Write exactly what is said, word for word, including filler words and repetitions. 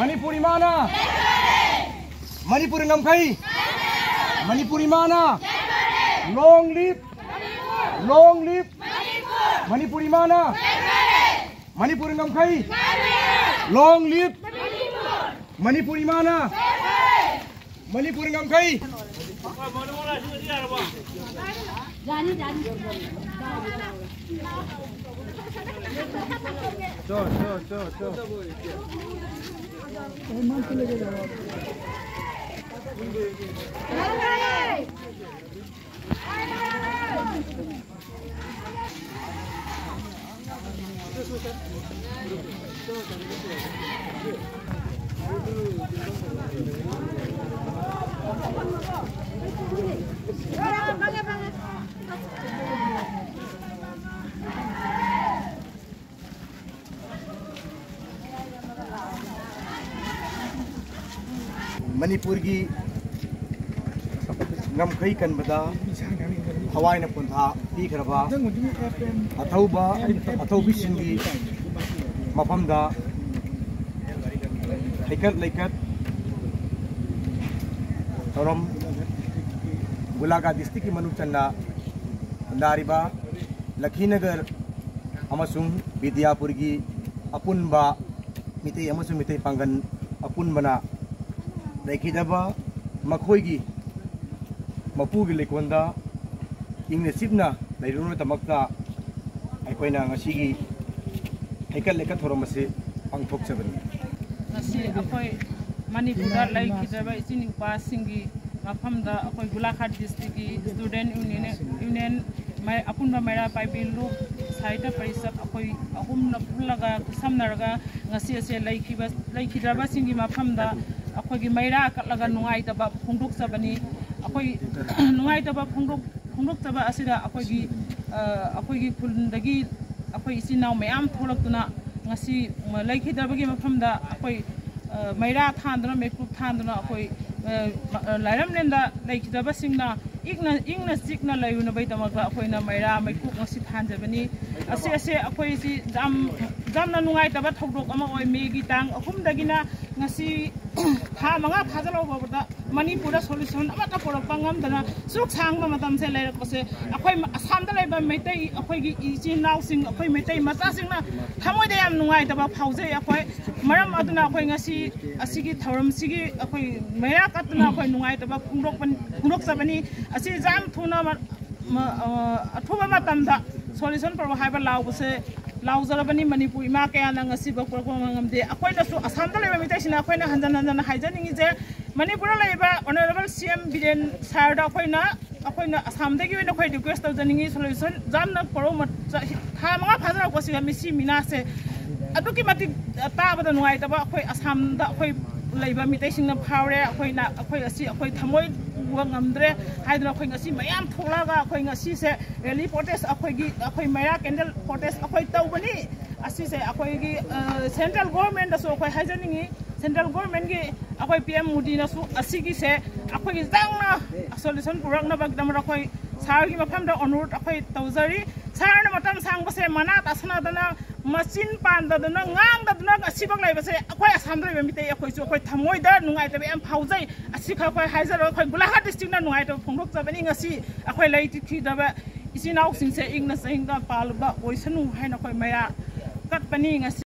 ꯃꯅꯤꯄꯨꯔ ꯏꯃꯥꯅ, ꯃꯅꯤꯄꯨꯔ ꯉꯝꯈꯩ, ꯃꯅꯤꯄꯨꯔ ꯏꯃꯥꯅ, long live, long live Manipur ꯏꯃꯥꯅ, ꯃꯅꯤꯄꯨꯔ ꯉꯝꯈꯩ, long live ꯃꯅꯤꯄꯨꯔ ꯏꯃꯥꯅ, ꯃꯅꯤꯄꯨꯔ ꯉꯝꯈꯩ꯫ ꯃꯅꯤꯄꯨꯔꯒꯤ ꯉꯝꯈꯩ ꯀꯟꯕꯗ ꯊꯋꯥꯏꯅ ꯄꯣꯟꯊꯥ ꯄꯤꯈ꯭ꯔꯕ ꯑꯊꯧꯕ ꯑꯊꯧꯕꯤꯁꯤꯡꯒꯤ ꯃꯐꯝꯗ ꯍꯩꯀꯠ ꯂꯩꯀꯠ ꯊꯧꯔꯝ ꯒꯣꯂꯥꯘꯥꯠ ꯗꯤꯁꯇ꯭ꯔꯤꯛꯀꯤ ꯃꯅꯨꯡ ꯆꯟꯅ ꯈꯨꯟꯗꯥꯔꯤꯕ ꯂꯈꯤꯅꯒꯔ ꯑꯃꯁꯨꯡ ꯕꯤꯗ꯭ꯌꯥꯄꯨꯔꯒꯤ ꯑꯄꯨꯟꯕ ꯃꯤꯇꯩ ꯑꯃꯁꯨꯡ ꯃꯤꯇꯩ ꯄꯥꯡꯒꯜ ꯑꯄꯨꯟꯕꯅ ꯂꯩꯈꯤꯗꯕ ꯃꯈꯣꯏꯒꯤ ꯃꯄꯨꯒꯤ ꯂꯩꯀꯣꯜꯗ ꯏꯪꯅ ꯆꯤꯛꯅ ꯂꯩꯔꯨꯅꯕꯒꯤꯗꯃꯛꯇ ꯑꯩꯈꯣꯏꯅ ꯉꯁꯤꯒꯤ ꯍꯩꯀꯠ ꯂꯩꯀꯠ ꯊꯧꯔꯝ ꯑꯁꯤ ꯄꯥꯡꯊꯣꯛꯆꯕꯅꯤ꯫ ꯉꯁꯤ ꯑꯩꯈꯣꯏ ꯃꯅꯤꯄꯨꯔꯗ ꯂꯩꯈꯤꯗ꯭ꯔꯕ ꯏꯆꯤꯟ ꯏꯅꯥꯎꯄꯥꯁꯤꯡꯒꯤ ꯃꯐꯝꯗ ꯑꯩꯈꯣꯏ ꯒꯣꯂꯥꯘꯥꯠ ꯗꯤꯁꯇ꯭ꯔꯤꯛꯀꯤ ꯁ꯭ꯇꯨꯗꯦꯟꯠ ꯌꯨꯅꯤꯌꯟ, ꯌꯨꯅꯤꯌꯟ ꯃꯩ-, ꯑꯄꯨꯟꯕ ꯃꯩꯔꯥ ꯄꯥꯏꯕꯤ ꯂꯨꯞ ꯁꯥꯍꯤꯇ꯭ꯌ ꯄꯔꯤꯁꯠ ꯑꯩꯈꯣꯏ ꯑꯍꯨꯝꯅ ꯄꯨꯜꯂꯒ ꯈꯨꯠꯁꯝꯅꯔꯒ ꯉꯁꯤ ꯑꯁꯦ ꯂꯩꯈꯤꯕ, ꯂꯩꯈꯤꯗ꯭ꯔꯕꯁꯤꯡꯒꯤ ꯃꯐꯝꯗ ꯑꯩꯈꯣꯏꯒꯤ ꯃꯩꯔꯥ ꯀꯠꯂꯒ ꯅꯨꯡꯉꯥꯏꯇꯕ ꯐꯣꯡꯗꯣꯛꯆꯕꯅꯤ꯫ ꯑꯩꯈꯣꯏ ꯅꯨꯡꯉꯥꯏꯇꯕ ꯐꯣꯡꯗꯣꯛ-, ꯐꯣꯡꯗꯣꯛꯆꯕ ꯑꯁꯤꯗ ꯑꯩꯈꯣꯏꯒꯤ, ꯑ, ꯑꯩꯈꯣꯏꯒꯤ ꯈꯨꯜꯗꯒꯤ ꯑꯩꯈꯣꯏ ꯏꯆꯤꯟ ꯏꯅꯥꯎ ꯃꯌꯥꯝ ꯊꯣꯛꯂꯛꯇꯨꯅ ꯉꯁꯤ ꯂꯩꯈꯤꯗꯕꯒꯤ ꯃꯐꯝꯗ ꯑꯩꯈꯣꯏ, ꯑ, ꯃꯩꯔꯥ ꯊꯥꯟꯗꯨꯅ, ꯃꯩꯀꯨꯞ ꯊꯥꯟꯗꯨꯅ ꯑꯩꯈꯣꯏ, ꯑ, ꯂꯥꯏꯔꯝꯂꯦꯟꯗ ꯂꯩꯈꯤꯗꯕꯁꯤꯡꯅ ꯏꯪꯅ, ꯏꯪꯅ ꯆꯤꯛꯅ ꯂꯩꯔꯨꯅꯕꯒꯤꯗꯃꯛꯇ ꯑꯩꯈꯣꯏꯅ ꯃꯩꯔꯥ ꯃꯩꯀꯨꯞ ꯉꯁꯤ ꯊꯥꯟꯖꯕꯅꯤ꯫ ꯑꯁꯤ, ꯑꯁꯤ ꯑꯩꯈꯣꯏꯁꯤ ꯌꯥꯝ, ꯌꯥꯝꯅ ꯅꯨꯡꯉꯥꯏꯇꯕ ꯊꯧꯗꯣꯛ ꯑꯃ ꯑꯣꯏ꯫ ꯃꯦꯒꯤ ꯇꯥꯡ ꯑꯍꯨꯝꯗꯒꯤꯅ ꯉꯁꯤ ꯊꯥ ꯃꯉꯥ ꯐꯥꯖꯤꯜꯍꯧꯕꯗ ꯃꯅꯤꯄꯨꯔꯗ ꯁꯣꯂꯨꯁꯟ ꯑꯃꯠꯇ ꯄꯨꯔꯛꯄ ꯉꯝꯗꯅ ꯁꯨꯛ ꯁꯥꯡꯕ ꯃꯇꯝꯁꯦ ꯂꯩꯔꯛꯄꯁꯦ, ꯑꯩꯈꯣꯏ ꯑꯁꯥꯝꯗ ꯂꯩꯕ ꯃꯩꯇꯩ, ꯑꯩꯈꯣꯏꯒꯤ ꯏꯆꯤꯟ ꯏꯅꯥꯎꯁꯤꯡ, ꯑꯩꯈꯣꯏ ꯃꯩꯇꯩ ꯃꯆꯥꯁꯤꯡꯅ ꯊꯃꯣꯏꯗ ꯌꯥꯝ ꯅꯨꯡꯉꯥꯏꯇꯕ ꯐꯥꯎꯖꯩ꯫ ꯑꯩꯈꯣꯏ ꯃꯔꯝ ꯑꯗꯨꯅ ꯑꯩꯈꯣꯏ ꯉꯁꯤ ꯑꯁꯤꯒꯤ ꯊꯧꯔꯝꯁꯤꯒꯤ ꯑꯩꯈꯣꯏ ꯃꯩꯔꯥ ꯀꯠꯇꯨꯅ ꯑꯩꯈꯣꯏ ꯅꯨꯡꯉꯥꯏꯇꯕ ꯐꯣꯡꯗꯣꯛꯄ-, ꯐꯣꯡꯗꯣꯛꯆꯕꯅꯤ꯫ ꯑꯁꯤ ꯌꯥꯝ ꯊꯨꯅ ꯃ-, ꯃ-, ꯑ, ꯑꯊꯨꯕ ꯃꯇꯝꯗ ꯁꯣꯂꯨꯁꯟ ꯄꯨꯔꯛꯑꯣ ꯍꯥꯏꯕ ꯂꯥꯎꯕꯁꯦ ꯂꯥꯎꯖꯔꯕꯅꯤ꯫ ꯃꯅꯤꯄꯨꯔ ꯏꯃꯥ ꯀꯌꯥꯅ ꯉꯁꯤꯐꯥꯎ ꯄꯨꯔꯛꯄ ꯉꯝꯗꯦ꯫ ꯑꯩꯈꯣꯏꯅꯁꯨ, ꯑꯁꯥꯝꯗ ꯂꯩꯕ ꯃꯤꯇꯩꯁꯤꯡꯅ ꯑꯩꯈꯣꯏꯅ ꯍꯟꯖꯟ ꯍꯟꯖꯟꯅ ꯍꯥꯏꯖꯅꯤꯡꯉꯤꯁꯦ, ꯃꯅꯤꯄꯨꯔꯗ ꯂꯩꯔꯤꯕ ꯑꯣꯅꯔꯦꯕꯜ ꯁꯤ ꯑꯦꯝ ꯕꯤꯔꯦꯟ ꯁꯥꯔꯗ ꯑꯩꯈꯣꯏꯅ, ꯑꯩꯈꯣꯏꯅ ꯑꯁꯥꯝꯗꯒꯤ ꯑꯣꯏꯅ ꯑꯩꯈꯣꯏ ꯔꯤꯀ꯭ꯋꯦꯁ ꯇꯧꯖꯅꯤꯡꯉꯤ, ꯁꯣꯂꯨꯁꯟ ꯌꯥꯝꯅ ꯄꯨꯔꯛꯑꯣ꯫ ꯃ-, ꯆ-, ꯊꯥ ꯃꯉꯥ ꯐꯥꯖꯔꯛꯄꯁꯤꯗ ꯃꯤꯁꯤ ꯃꯤꯅꯥꯁꯦ ꯑꯗꯨꯛꯀꯤ ꯃꯇꯤꯛ ꯇꯥꯕꯗ ꯅꯨꯡꯉꯥꯏꯇꯕ ꯑꯩꯈꯣꯏ ꯑꯁꯥꯝꯗ ꯑꯩꯈꯣꯏ ꯂꯩꯕ ꯃꯤꯇꯩꯁꯤꯡꯅ ꯐꯥꯎꯔꯦ꯫ ꯑꯩꯈꯣꯏꯅ, ꯑꯩꯈꯣꯏ ꯑꯁꯤ ꯑꯩꯈꯣꯏ ꯊꯃꯣꯏ ꯄꯨꯕ ꯉꯝꯗ꯭ꯔꯦ ꯍꯥꯏꯗꯨꯅ ꯑꯩꯈꯣꯏ ꯉꯁꯤ ꯃꯌꯥꯝ ꯊꯣꯛꯂꯛꯑꯒ ꯑꯩꯈꯣꯏ ꯉꯁꯤꯁꯦ ꯔꯦꯂꯤ ꯄ꯭ꯔꯣꯇꯦꯁ, ꯑꯩꯈꯣꯏꯒꯤ, ꯑꯩꯈꯣꯏ ꯃꯩꯔꯥ ꯀꯦꯟꯗꯜ ꯄ꯭ꯔꯣꯇꯦꯁ ꯑꯩꯈꯣꯏ ꯇꯧꯕꯅꯤ꯫ ꯑꯁꯤꯁꯦ ꯑꯩꯈꯣꯏꯒꯤ, ꯑ, ꯁꯦꯟꯇ꯭ꯔꯦꯜ ꯒꯣꯔꯃꯦꯟꯗꯁꯨ ꯑꯩꯈꯣꯏ ꯍꯥꯏꯖꯅꯤꯡꯉꯤ, ꯁꯦꯟꯇ꯭ꯔꯦꯜ ꯒꯣꯔꯃꯦꯟꯒꯤ ꯑꯩꯈꯣꯏ ꯄꯤ ꯑꯦꯝ ꯃꯣꯗꯤꯅꯁꯨ ꯑꯁꯤꯒꯤꯁꯦ ꯑꯩꯈꯣꯏꯒꯤ ꯆꯥꯎꯅ ꯁꯣꯂꯨꯁꯟ ꯄꯨꯔꯛꯅꯕꯒꯤꯗꯃꯛ ꯑꯩꯈꯣꯏ ꯁꯥꯔꯒꯤ ꯃꯐꯝꯗ ꯑꯣꯅꯨꯔꯣꯗ ꯑꯩꯈꯣꯏ ꯇꯧꯖꯔꯤ꯫ ꯁꯥꯔꯅ ꯃꯇꯝ ꯁꯥꯡꯕꯁꯦ ꯃꯅꯥ ꯇꯥꯁꯟꯅꯗꯅ, ꯃꯆꯤꯟ ꯄꯥꯟꯗꯗꯅ, ꯉꯥꯡꯗꯗꯅ ꯉꯁꯤꯐꯥꯎ ꯂꯩꯕꯁꯦ ꯑꯩꯈꯣꯏ ꯑꯁꯥꯝꯗ ꯂꯩꯕ ꯃꯤꯇꯩ ꯑꯩꯈꯣꯏꯁꯨ ꯑꯩꯈꯣꯏ ꯊꯃꯣꯏꯗ ꯅꯨꯡꯉꯥꯏꯇꯕ ꯌꯥꯝ ꯐꯥꯎꯖꯩ꯫ ꯑꯁꯤꯈꯛ ꯑꯩꯈꯣꯏ ꯍꯥꯏꯖꯔꯒ ꯑꯩꯈꯣꯏ ꯒꯣꯂꯥꯘꯥꯠ ꯗꯤꯁꯇ꯭ꯔꯤꯛꯅ ꯅꯨꯡꯉꯥꯏꯇꯕ ꯐꯣꯡꯗꯣꯛꯆꯕꯅꯤ꯫ ꯉꯁꯤ ꯑꯩꯈꯣꯏ ꯂꯩꯈꯤꯗꯕ ꯏꯆꯤꯟ ꯏꯅꯥꯎꯁꯤꯡꯁꯦ ꯏꯪꯅ ꯆꯤꯡꯅ ꯄꯥꯜꯂꯕ ꯑꯣꯏꯁꯅꯨ ꯍꯥꯏꯅ ꯑꯩꯈꯣꯏ ꯃꯩꯔꯥ ꯀꯠꯄꯅꯤ ꯉꯁꯤ꯫